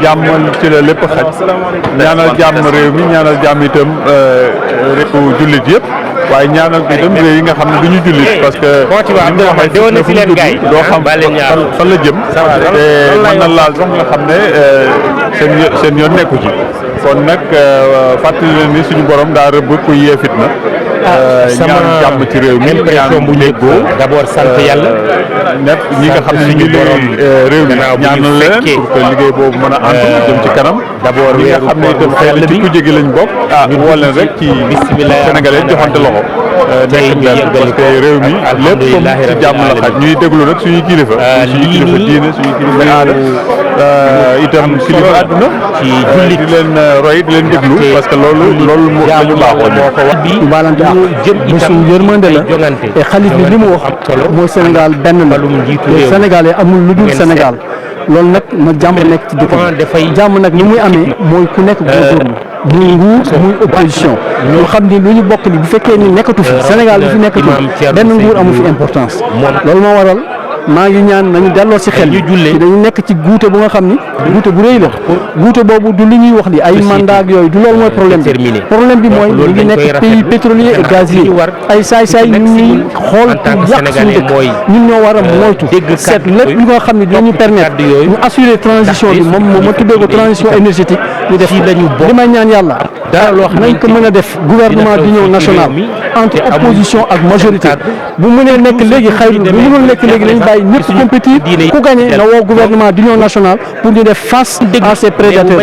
jàmm ci la lépp xaj ñaanal jàmm réew mi ñaanal jàmm itam réew jullit yëpp waaye ñaanal itam réew yi nga xam ne du ñu jullit parce que doo xam fan la jëm te mën na laal sax nga xam ne seen yoon nekku ci kon nag fàttali leen ni suñu borom daa rëbb ku yee fitna ñaan jàmm ci réew mi ñaan bu déggoo d'abord sant yàlla net ñi nga xam ne ñu ngi réew mi ñaanal leen pour que liggéey boobu mën a ànd jëm ci kanam d'abord ñi nga xam ne itam xëy na ci ku jege lañ bokk ñu woo leen rek ci Sénégalais joxante loxo nekk benn parce que réew mi lépp ci jàmm la xaj ñuy déglu nag suñuy kilifa diine suñuy kilifa aada itam kilifa àdduna ci julli di leen roy di leen déglu parce que loolu la ñu baaxoon baalante ak bésu yërmande la te xalif bi li mu wax mooy Sénégal benn la te Sénégal yi amul lu dul Sénégal loolu nag na jàmm nekk ci dëkk bi jàmm nag ni muy amee mooy ku nekk góorgóorlu muy nguur muy opposition ñu xam ni lu ñu bokk ni bu fekkee ni nekkatu fi Sénégal bi fi nekkatu benn nguur amu fi importance loolu moo waral maa ngi ñaan nañu delloo si xel dañu nekk ci guute bu nga xam ni guute bu rëy la guute boobu du li ñuy wax ni ay mandat ak yooyu du loolu mooy problème bi mooy ñu ngi nekk pays pétrolier et gazier ay saay-saay ñu ñuy xool pour yàq suñu dëkk ñun ñoo war a moytu seet lépp li nga xam ne dinañu permettre ñu assurer transition bi moom ma tuddee ko transition énergétique ñu def li may ñaan yàlla nañ ko mën a def gouvernement d'union nationale entre opposition ak majorité bu mënee nekk léegi xayru bu mënul nekk léegi nañ bàyyi ñëpp compétir ku gagné na woo gouvernement d'union nationale pour ñu def face à ces prédateurs.